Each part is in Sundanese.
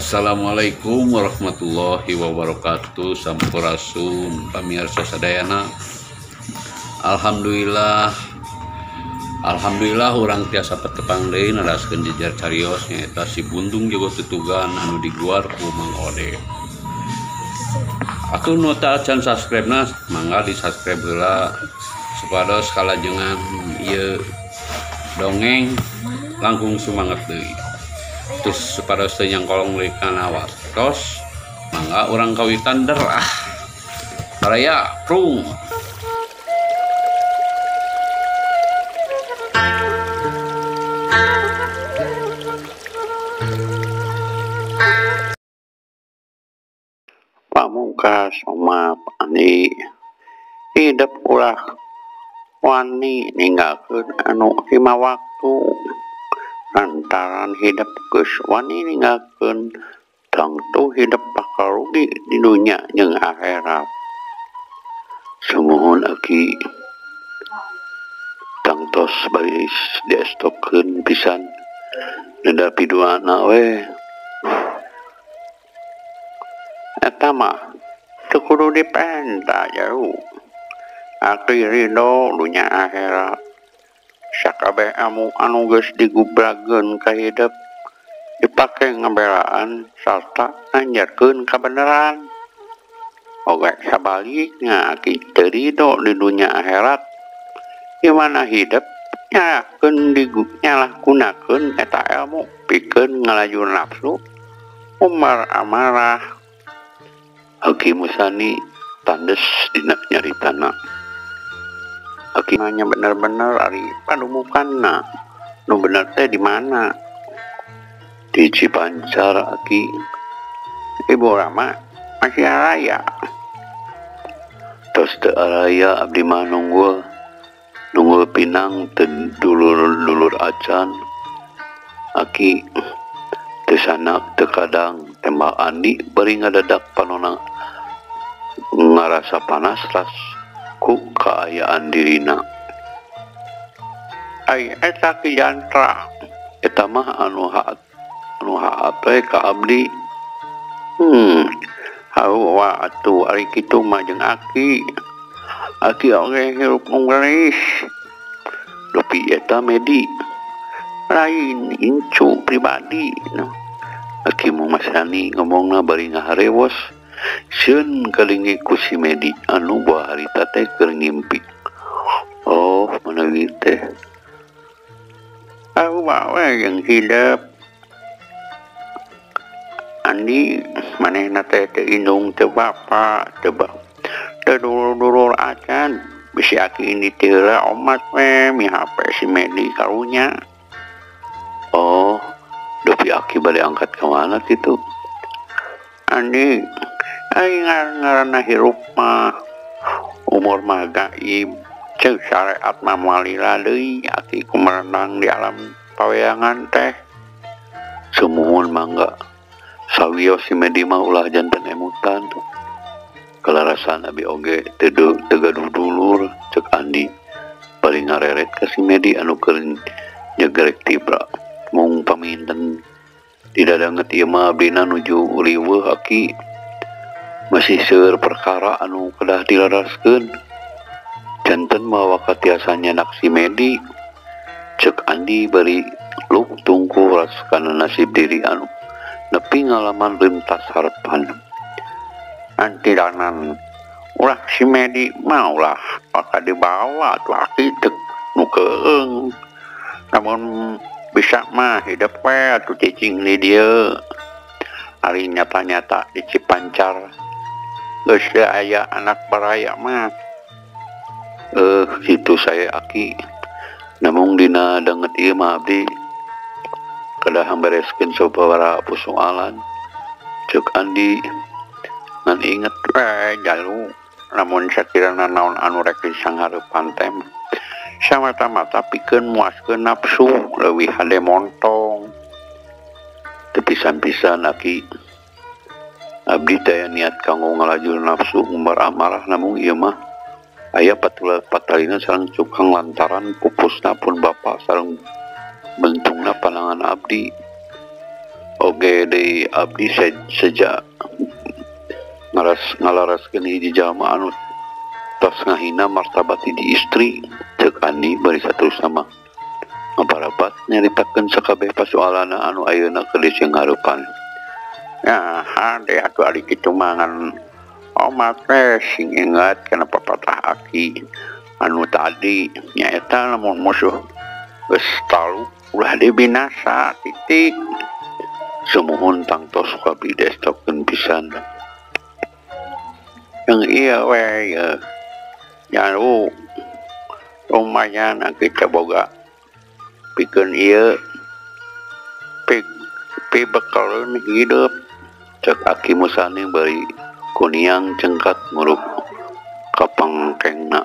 Assalamualaikum warahmatullahi wabarakatuh. Sampurasun pamirsa sadayana. Alhamdulillah, alhamdulillah urang tiasa patepang deui naraskeun jejer carios nyaeta si Bundung Jago Tutugan anu diguar ku Mang Ode. Atuh nu teu acan subscribe na mangga di subscribe heula supados kalajengan ieu dongeng langkung sumanget deui. Terus supados teu nyangkolong deui kana waktos mangga urang kawitan derah. Baraya prung. Pamungkas Somap Andi hidup ulah wani ninggalkeun anu lima waktu lantaran hidup geus wani ninggalkeun tangtu hidup bakal rugi di dunya jeung akhirat. Sumuhun aki tangtos baris diestokeun pisan neda piduana we. Eta mah teu kudu dipenta jauh. Aki ridho dunya akhirat. Sakabeh amu anu geus digubrageun ka hidup dipake ngabelaan sarta nanjarkeun kabeneran. Oge sabalikna aki teu ridho di dunya akhirat. Di mana hidup nyalahkeun nyalahgunakeun eta ilmu pikeun ngalaju nafsu umar amarah. Aki Musani tandes dina nyaritana. Aki nanya bener-bener ari padumukanna nu bener teh di mana? Di Cipancar aki. Ibu Rama masih araya. Tos teu araya abdi mah nunggul pinang teu dulur-dulur acan. Aki teu sanak teu kadang tembak Andi bari ngadadak panona ngarasa panas ras ku kaayaan dirina. Ai eta ki yantra eta mah anu haat we ka abdi. Hawa atuh ari kitu mah jeung aki. Aki oge hirup munggeris. Dupi eta Medi lain incu pribadi no. Aki Masani ngomongna bari ngaharewos sieun kalingi ku si Medi anu buah harita teh keur ngimpi. Oh manawi teh hawa we jeung hidup. Andi manehna teh teu indung teu bapa teu dulur-dulur acan bisi aki ini teh heula omat we mihape si Medi karunya. Oh dupi aki bade angkat ka mana kitu? Andi ai ngaranna hirup mah umur mah gaib ceuk syariat mah moal lila deui aki kumerenang di alam paweangan teh. Sumuhun mangga sawios si Medi mah ulah janten emutan. Kalarasan abi oge teu gaduh dulur ceuk Andi bari ngareret ka si Medi anu keur nyegerek tibra. Mung paminten didadanget ieu mah abdina nuju riweuh aki. Masih seueur perkara anu kedah dilaraskeun. Janten mah wakatiasa nyenak si Medi ceuk Andi bari luk tungku ras kana nasib diri anu nepi ngalaman rentas harapan. Antidanan ulah si Medi mah ulah bakal dibawa tuh aki teu nu keung. Namun bisa mah hidup we atuh cicing di dieu. Ari nyata-nyata di Cipancar geus teu aya anak baraya mah. Kitu saya aki. Namung dina danget ieu mah abdi kedah bereskeun sababaraha persoalan ceuk Andi ngan inget we jalu lamun sakirana naon anu rek disanghareupan teh samata-mata pikeun muaskeun nafsu leuwih hade montong. Teu pisan-pisan aki abdi teh niat kanggo ngalajur nafsu ngumbar amarah namung ieu mah aya patalina sareng cukang lantaran pupusna pun bapa sareng bentungna panangan abdi. Oge deui abdi sejak ngalaraskeun hiji jalma anu tos ngahina martabat hiji istri ceuk Andi bari saterusna mah ngaparapat nyaritakeun sakabeh pasoalanna anu ayeuna keur disingharupan. Ya hade atuh ari kitu mah ngan omat we sing inget kana papatah aki anu tadi nyaeta lamun musuh geus talu ulah dibinasa titik. Sumuhun tangtos ku abdi diestokeun pisan. Yang iya we ya nyaru lumayan kita boga pikeun ieu pi bekaleun hidup cek Aki Musani bari kuniang cengkat ngurup kapangkengna.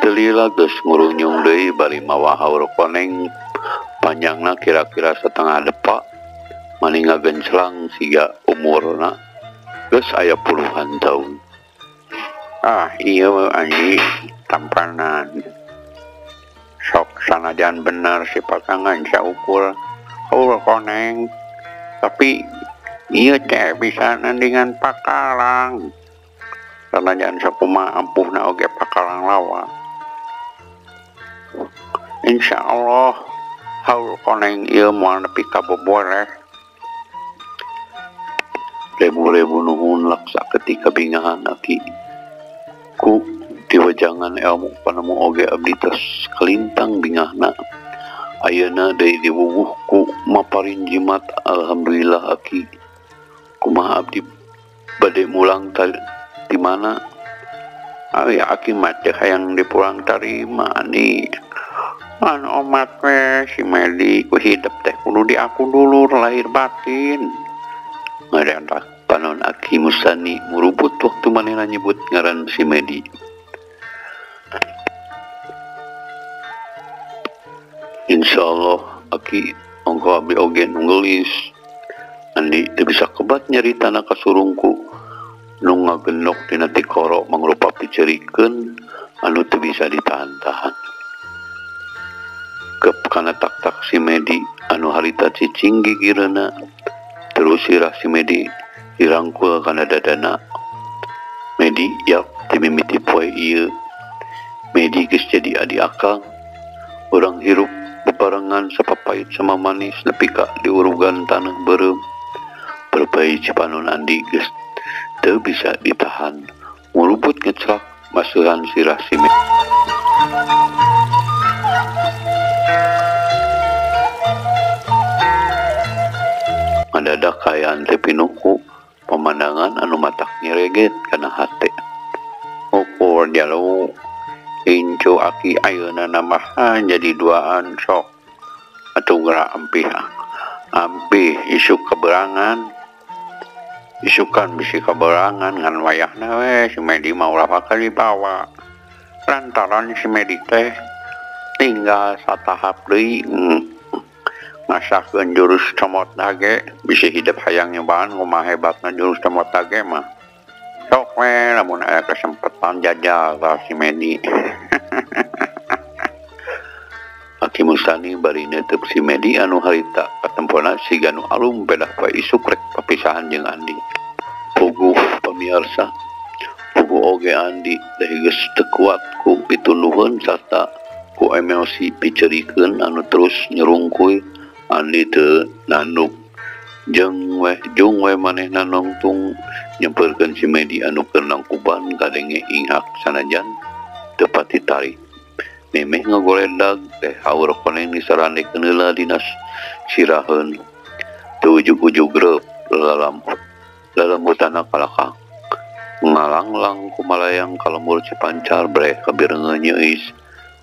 Teu lila geus ngurunyung deui bari mawa haur koneng panjangna kira-kira setengah depa mani ngagenclang siga umurna geus aya puluhan tahun. Ah iya Andi tampanan sok sanajan bener si pasangan saukur haur koneng tapi ieu teh bisa nandingan pakalang sanajan sakumaha ampuhna oge pakalang lawa. Insyaallah haur koneng ieu moal nepi ka boboleh. Rebu-rebu nuhun laksa ketika bingahan aki ku diwejangan ilmu panemu oge abdi tos kalintang bingahna. Ayeuna deui diwuwuh ku maparin jimat alhamdulillah aki. Kumaha abdi bade mulang di mana? Ari aki mah teh hayang dipulang tarima nih. An omat we si Medi ku hidup teh kudu diaku dulur lahir batin. Ngarentak panon Aki Musani murubut waktu manehna nyebut ngaran si Medi. Insyaallah aki ongko abdi oge nu geulis. Andi teu bisa kebat nyaritana kasurungku nu ngagenok dina tikoro mangrupa picerikeun anu teu bisa ditahan-tahan. Kep kana tak-tak si Medi anu harita cicing gigireuna terus sirah si Medi dirangkul kana dadana. Medi yap ti mimiti poe ieu Medi geus jadi adi akang. Urang hirup bebarengan sapapait sama manis nepi ka diurugan tanah beureum. Berbae cipanon Andi geus teu bisa ditahan ngurubut ngeclak masuhan sirah si Medi. Ngadadak kaayaan teh pinuku pemandangan anu matak nyireget kana hate. Ukur jalu incu aki ayeuna nambahan jadi duaan sok atuh geura ampih ampih isuk keberangan isukan bisi keberangan ngan wayahna we si Medi mah ulah bakal dibawa lantaran si Medi teh tinggal satahap deui ngasahkeun jurus comot dage bisi hidup hayang nyobaan kumaha hebatna jurus comot dage mah sok we lamun aya kesempatan jajal ka si Medi. Aki Musani bari neuteub si Medi anu harita katempona siga nu alum pedah poe isuk rek papisahan jeung Andi. Puguh pamiarsa, puguh oge Andi teh geus teu kuat ku pitunduheun sarta ku emosi picerikeun anu terus nyerungkuy. Andi teu nanduk jeung we jung we manehna nongtung nyamperkeun si Medi anu keur nangkuban kadenge inghak sanajan teu pati tarik. Memeh ngagoledag teh haur koneng disarandekeun heula dina siraheun. Teu ujug-ujug reup lalamutana kalakang. Ngalanglang kumalayang ka lembur Cipancar breh kabireungeun nyeuis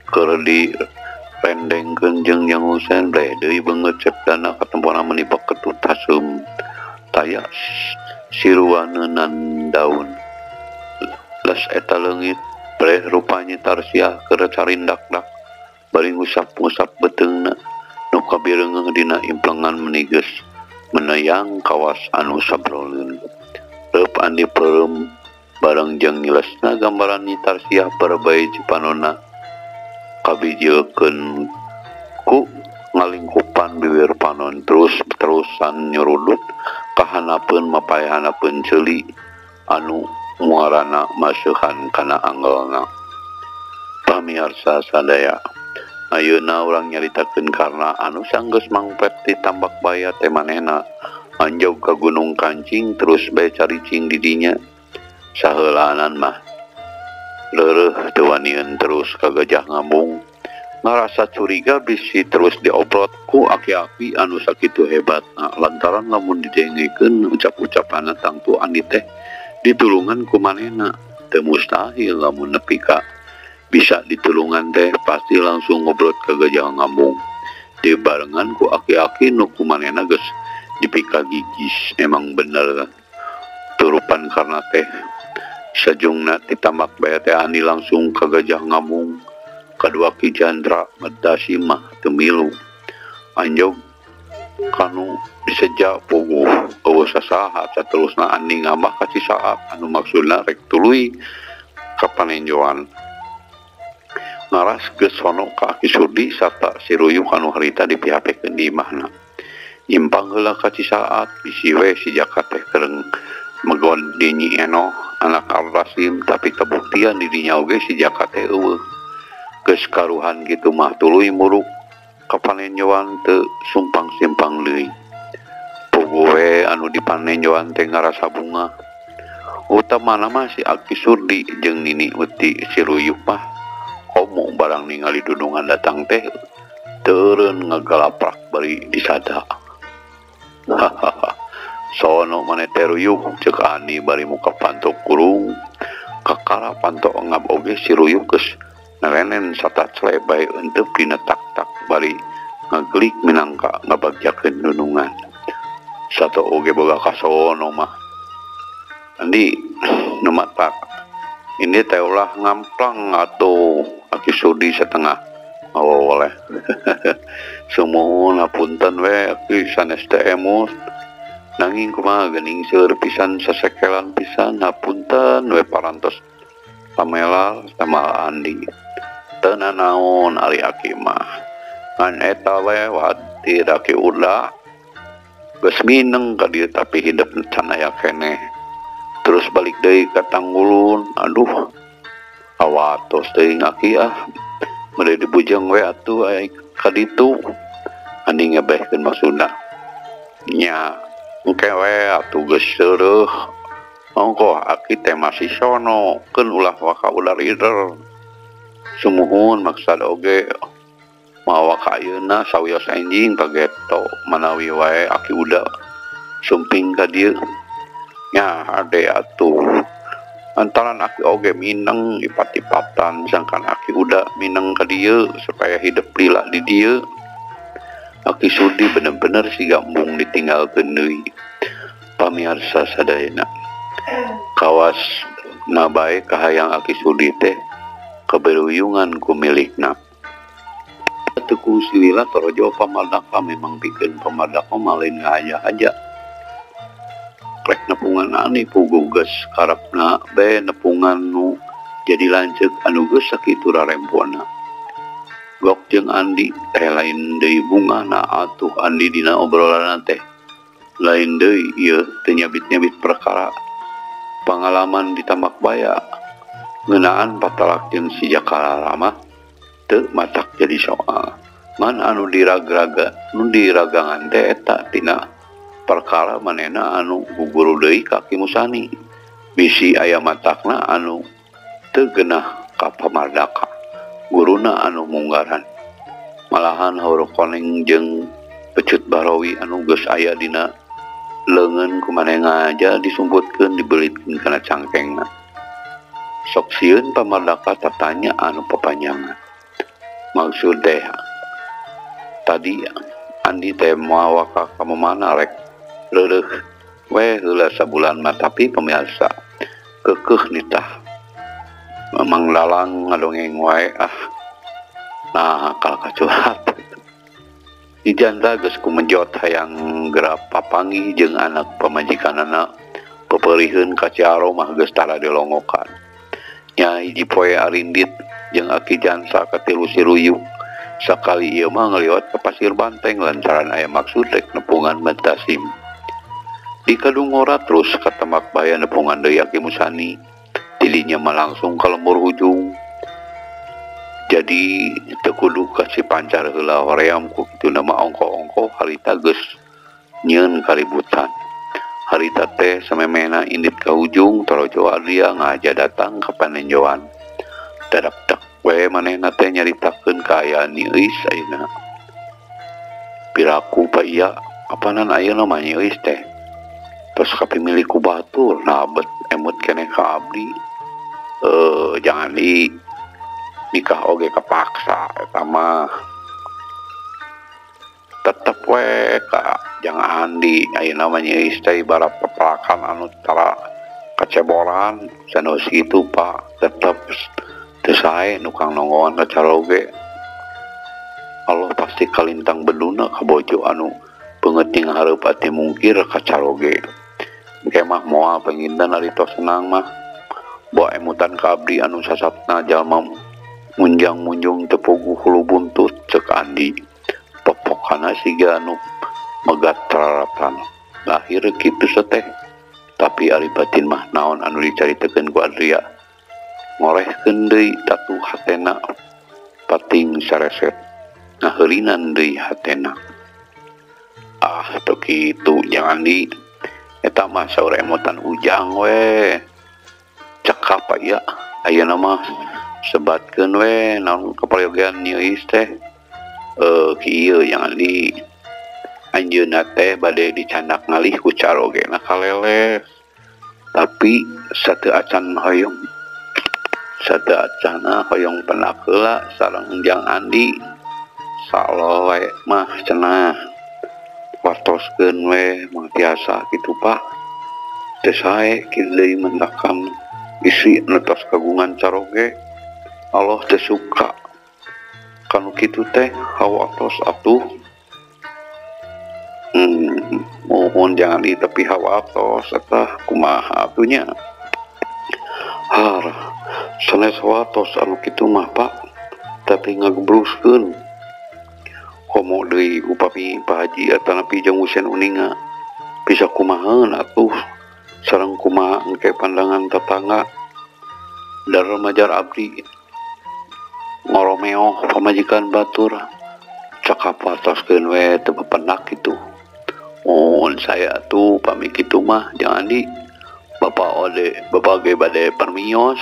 keur direndengkeun jeung Jang Husen breh deui beungeut cepdana katempona meuni paketut haseum taya siruaneunan daun. Les eta leungit breh rupanya tarsiah keur carindakdak bari ngusap-ngusap beuteungna nu kabireungeuh dina implengan meuni geus meneyang kawas anu sabroleun. Reup Andi peureum bareng jeung nyilesna gambaran Nyi Tarsiah perebai cipanonna kabijilkeun ku ngalingkupan Lantaran bibir panon terus-terusan nyurudut kahanapeun mapayahanapeun ceuli anu muarana maseuhan kana anggelna. Pamiarsa sadaya, ayeuna urang nyaritakeun karna anu sanggeus mangpet di tambak baya teh manehna anjog ka Gunung Kancing terus bae caricing di dinya. Saheulaanan mah leureuh teu wanian terus ka Gajah Ngambung. Ngarasa curiga bisi terus diobrot ku aki-aki anu sakitu hebatna lantaran lamun didengekeun ucap-ucapanna tangtu Andi teh ditulungan ku manehna. Teu mustahil lamun nepi ka bisa ditulungan teh pasti langsung ngobrot ke Gajah Ngambung. Dibarengan ku aki-aki nu ku manehna geus dipika gigis. Emang bener turupan karna teh sajungna ti tambak baya teh Andi langsung ke Gajah Ngambung. Kadua Ki Jandra medasi mah teu milu. Anjog kanu diseja puguh eueuh sasaha saterusna Andi ngambah ka Cisaat anu maksudna rek tuluy ka panenjoan. Ngaras geus sono ka Aki Surdi sarta si Ruyuk anu harita dipihapekeun di imahna. Nyimpang heula ka Cisaat bisi we si Jaka teh kereng megon di Nyi Enoh anak Al-Rasim tapi kabuktian di dinya oge si Jaka teh eueuh. Geus karuhan kitu mah tuluy muruk ka panenjoan teu sumpang-simpang deui. Puguh we anu di panenjoan teh ngarasa bungah. Utamana mah si Aki Surdi jeung Nini Uti si Ruyuk mah komo barang ningali dudungan datang teh teureun ngagalaprak bari disada. Hahaha. Sono maneh teh Ruyuk ceuk Andi bari muka panto kurung. Kakara panto engap oge si Ruyuk geus nalenen satacle bae eunteup dina tak-tak bari ngagelik minangka ngabagjakeun dunungan. Sato oge boga kasono mah. Andi nu matak ini teh ulah ngamplang atuh Aki Surdi setengah ngawawoleh. Sumuhun hapunten we aki sanes teh emut. Nanging kumaha geuning seueur pisan sasekelan pisan hapunten we parantos pamelar sama Andi. Teu nanaon ari aki mah. Ngan eta we wati aki udah geus mineng ka dieu tapi hidup can aya keneh. Terus balik deui ka Tanggulun. Aduh, awatos teuing aki ah. Mere dibujeng we atuh aya ka ditu. Andi ngebehkeun maksudna. Nya, engke we atuh geus seureuh. Ongkoh aki teh masih sono, keun ulah waka ular ider. Sumuhun maksad oge mawa ka ayeuna sawios enjing kageto manawi wae aki udah sumping ka dieu. Nya ade atuh. Antaran aki oge mineng ipat-ipatan sangkan aki udah mineng ka dieu supaya hidup lila di dieu. Aki Sudi bener-bener siga embung ditinggalkeun deui. Pamiarsa sadayana. Kawas na bae kahayang Aki Sudi teh keberuyungan ku milikna. Teu si lila torojo pamardaka memang pikeun pamardaka mah lain ngahaja-haja. Rek nepungan ani puguh geus karepna bae nepungan nu jadi lanceuk anu geus sakitu rarempona. Gok jeung Andi teh lain deui bungana atuh Andi dina obrolanna teh lain deui ieu teu nyabit-nyabit perkara pangalaman di tambak baya ngeunaan patalak jeung si Jaka mah teu matak jadi soal. Ngan anu diragraga nu diragangan teh eta tina perkara manehna anu guguru deui ka Ki Musani bisi aya matakna anu teu geunah ka pamardaka guruna anu munggaran. Malahan haur koneng jeung pecut barawi anu geus aya dina leungeun ku manehna aja disumputkeun dibelitkeun kana cangkengna. Sok sieun pamardaka tatanya anu papanjangan. Maksud teh tadi Andi teh mawa ka mana rek reureuh we heula sabulan mah tapi pemirsa keukeuh nitah Memang lalang ngadongeng wae ah. Nah, kal kacurhat. Ijanda geus kumejot hayang geura papanggih jeung anak pamajikanana peperiheun ka Ciaro mah geus tara dilongokan. Nya hiji poe arindit jeung Aki Jansa katilu si Ruyuk Sakali ieu mah ngaliwat ka Pasir Banteng lantaran aya maksud rek nepungan Mentasim. Di Kadungora terus ka Tambakbaya nepungan deui Aki Musani. Tidinya mah langsung ka lembur hujung. Jadi teu kudu ka Cipancar heula hoream ku kituna mah ongko-ongko harita geus nyieun kaributan. Harita teh samemehna indit ka hujung torojo Adria ngaja datang ka panenjoan. Dadak we manehna teh nyaritakeun kaayaan Nyi Euis ayeuna. Piraku pa iya apanan ayeuna mah Nyi Euis teh. Tos kapimilih ku batur nah bet emut keneh ka abdi. Jangan di nikah oge kepaksa eta mah. Tetep we ka jangan Andi ayeuna mah Nyi Euis teh ibarat pepelakan anu tara kaceboran sanes kitu Pak. Tetep teu sae nu kang nonggoan ka caroge. Allah pasti kalintang beduna ka bojo anu beungeut jeung hareup ati mungkir ka caroge. Engke mah moal panginten ari tos senang mah. Bawa emutan ka abdi anu sasatna jalma munjang-munjung teu puguh hulu buntut ceuk Andi. Popokana siga anu megat traratan. Lahir kitu seteh. Tapi ari batin mah naon anu dicaritakeun ku Adria. Ngorehkeun deui tatu hatena pating sareset. Ngaheurinan deui hatena. Ah teu kitu jangan di eta mah saur emotan ujang we. Cakap aya ayeuna mah sebatkeun we naon kaprayogaan Nyi Euis teh. Kieu jangan di anjeunna teh bade dicandak ngalih ku carogena kaleles. Tapi sateu acan hoyong sateu acana hoyong penak heula sareng Jang Andi. Salowe mah cenah wartoskeun we mah tiasa kitu Pak. Teu sae kieu deui mendakan istri anu tos kagungan caroge. Allah teu suka kanu kitu teh hawa tos atuh. Mohon jangan di tepi hawa tos eta kumaha atuh nya. Har sanes watos anu kitu mah Pak, tapi ngagebruskeun. Komo deui upami Pak Haji atanapi jeung Husein uninga bisa kumahaeun atuh sareng kumaha engke pandangan tetangga. Dar majar abdi ngoromeoh pamajikan batur cakap watoskeun we teu pepenak kitu. Mohon saya tuh pami kitu mah jangan di bapak ode bapak ge bade permios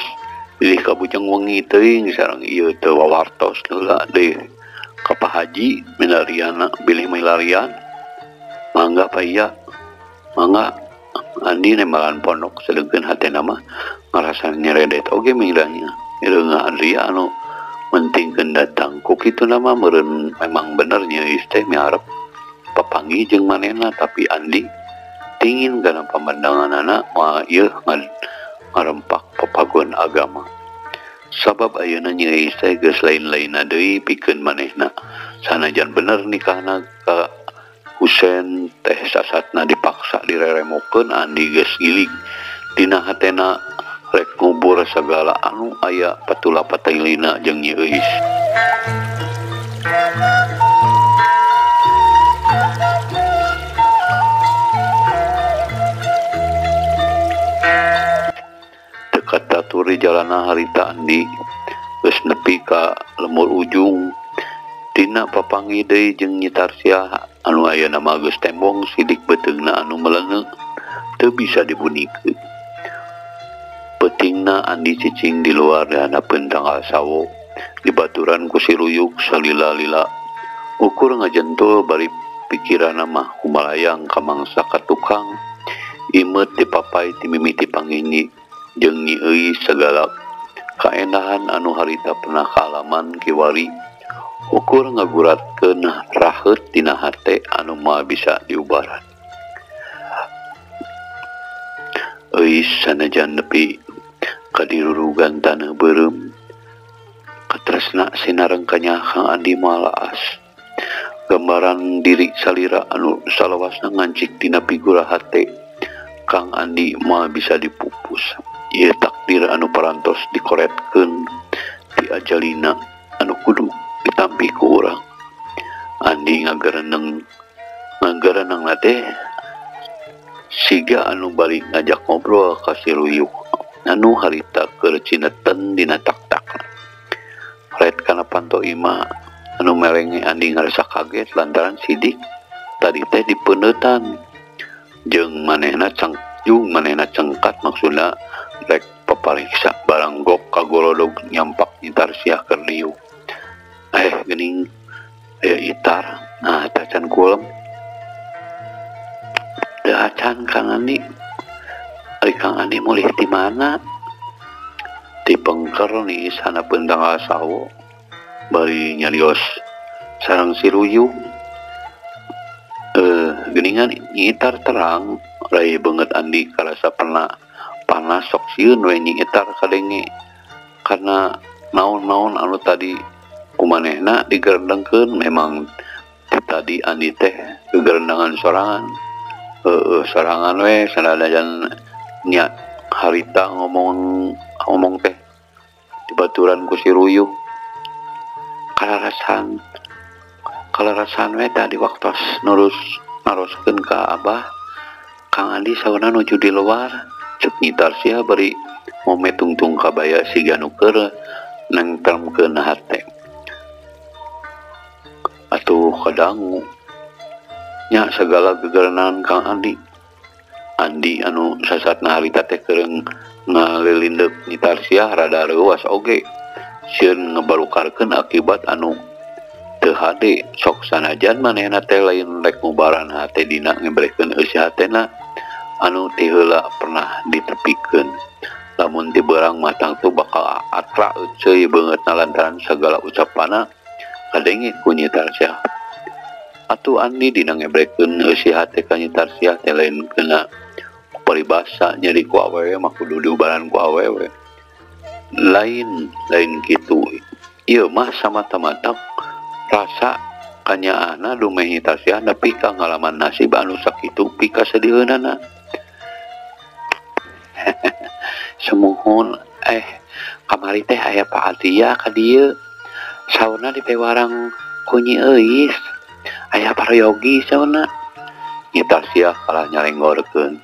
pilih ka bujang wengi teuing sareng ieu teu wawartos heula deui ka Pak Haji milariana bilih milarian. Mangga pa iya mangga Andi nembalan pondok sedengkeun hatena mah ngarasa nyeredet oge miranya ireunga Adria anu mentingkeun datang ku kitu mah meureun memang bener Nyi Euis teh miharep papanggih jeung manehna. Tapi Andi tingin kana pamandanganana mah ieu ngarempak papagon agama. Sabab ayeuna Nyi Euis teh geus lain-lainna deui pikeun manehna. Sanajan bener nikahna ka Husein teh sasatna dipaksa direremokeun Andi geus gilig dina hatena rek ngubur sagala anu aya patula patailina jeung Nyi Euis. Dekat taturi jalana harita Andi geus nepi ka lemur ujung. Dina papanggih deui jeung Nyi Tarsiah anu ayeuna mah geus tembong sidik beuteungna anu melengeuk teu bisa dibunikeun. Peutingna Andi cicing di luar dihanapeun tanggal sawo dibaturan ku si Ruyuk salila-lila. Ukur ngajentul bari pikiranna mah kumalayang ka mangsa ka tukang. Imeut dipapai ti mimiti panginyi jeung Nyi Euis sagala kaendahan anu harita pernah kaalaman kiwari. Ukur ngaguratkeun raheut dina hate anu moal bisa diubaran. Euis sanajan nepi ka dirurugan taneuh beureum katresna sinareng kanyah Kang Andi moal laas. Gambaran diri salira anu salawasna ngancik dina pigura hate Kang Andi moal bisa dipupus. Ieu takdir anu parantos dikoretkeun ti ajalina anu kudu ditampi ku ku urang. Andi ngagereneng ngagereneng teh siga anu balik ngajak ngobrol ka si Ruyuk anu harita keur cineten dina tak-takna. Ret kana panto imah anu melenge Andi ngarasa kaget lantaran Sidik tadi teh dipeuneutan jeung manehna manehna cengkat maksudna rek papariksa barang gok kagorodog nyampak Nyi Tarsiah keur liuk. Geuning aya Itar nah tacan kulem teu acan Kang Andi. Ari Kang Andi mulih ti mana? Ti pengker nih sanapeun tanggal sawo bari nyarios sareng si Ruyuk. Geuningan Nyi Itar terang rai beungeut Andi karasa pernah panas sok sieun we Nyi Itar kadenge karena naon-naon anu tadi kumanehna digerendengkeun. Memang tadi Andi teh gegerendengan sorangan. Sorangan we sanadajan nya harita ngomong ngomong teh dibaturan ku si Ruyuk. Kalarasan we tadi waktos nurus naroskeun ka Abah, Kang Andi sauna nuju di luar cek Nyi Tarsiah bari mome tungtung kabaya siga nu keur nengtremkeun hate. Atuh kadangu nya segala gegerenan Kang Andi. Andi anu sasatna harita teh keur ngalilindek Nyi Tarsiah rada reuas oge sieun ngebarukarkeun akibat anu teu hade. Sok sanajan manehna teh lain rek ngubaran hate dina ngebrekeun eusi hatena anu ti heula pernah ditepikeun. Lamun ti beurang mah tangtu bakal atra euceuy beungeutna lantaran segala ucapanna kadenge ku Nyi Tarsiah. Atuh Andi dina ngebrekeun eusi hate ka Nyi Tarsiah teh lain kena paribasa nyeri ku awewe mah kudu diubaran ku awewe. Lain kitu. Ieu mah samata-mata rasa kanyaahna dumeh Nyi Tarsiah nepi ka ngalaman nasib anu sakitu pikasediheunana. Sumuhun kamari teh aya Pak Adia ka dieu. Sauna dipewarang ku Nyi Euis. Aya parayogi sauna. Nyi Tarsiah kalah nyalenggorkeun.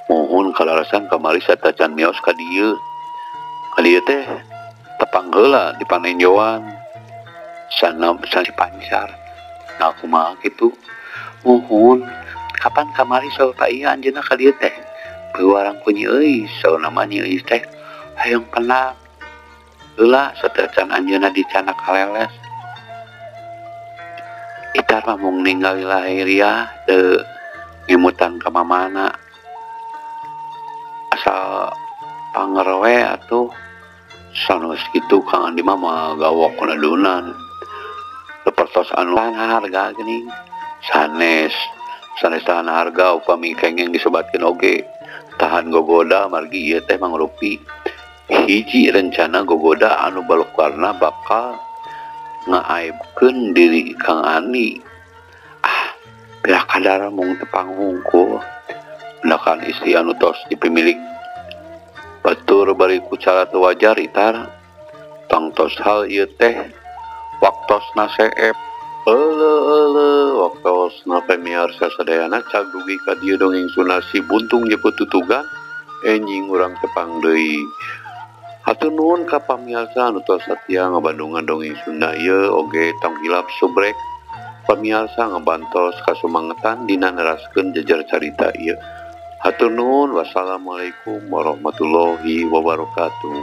Muhun kalarasan kamari satacan mios ka dieu. Ka dieu teh tepang heula di panenjoan. Sana si pancar. Nah kumaha kitu? Muhun kapan kamari saur Pak Iya anjeunna ka dieu teh? Pewarang ku Nyi Euis, sauna mah Nyi Euis teh hayang penang. Heula satacan anjeunna dicanak kaleles. Itar mah mung ningali lahiriah teu ngemutan ka mamana. Asal pangerwe atuh sanes kitu Kang Andi mah moal gawok kunadunan. Sapertos anu harga geuning sanes tahan harga upami kenging disebatkeun oge tahan gogoda margi ieu teh mangrupi hiji rencana gogoda anu balukarna bakal ngaaibkeun diri Kang Andi. Pira kadar mung tepang hungkul menakan istri anu tos dipimilik batur bari ku cara teu wajar Itar tangtos hal ieu teh waktosna seep. Euleuh waktosna pamiarsa sadayana cag dugi ka dieu dongeng Sunda si buntung jeung tutugan enjing urang tepang deui. Hatur nuhun ka pamiarsa anu tos satia ngabandungan dongeng Sunda ieu oge tong hilap subrek pamiarsa ngabantos kasumangetan dina neraskeun jejer carita ieu. Hatur nuhun, wassalamualaikum warahmatullahi wabarakatuh.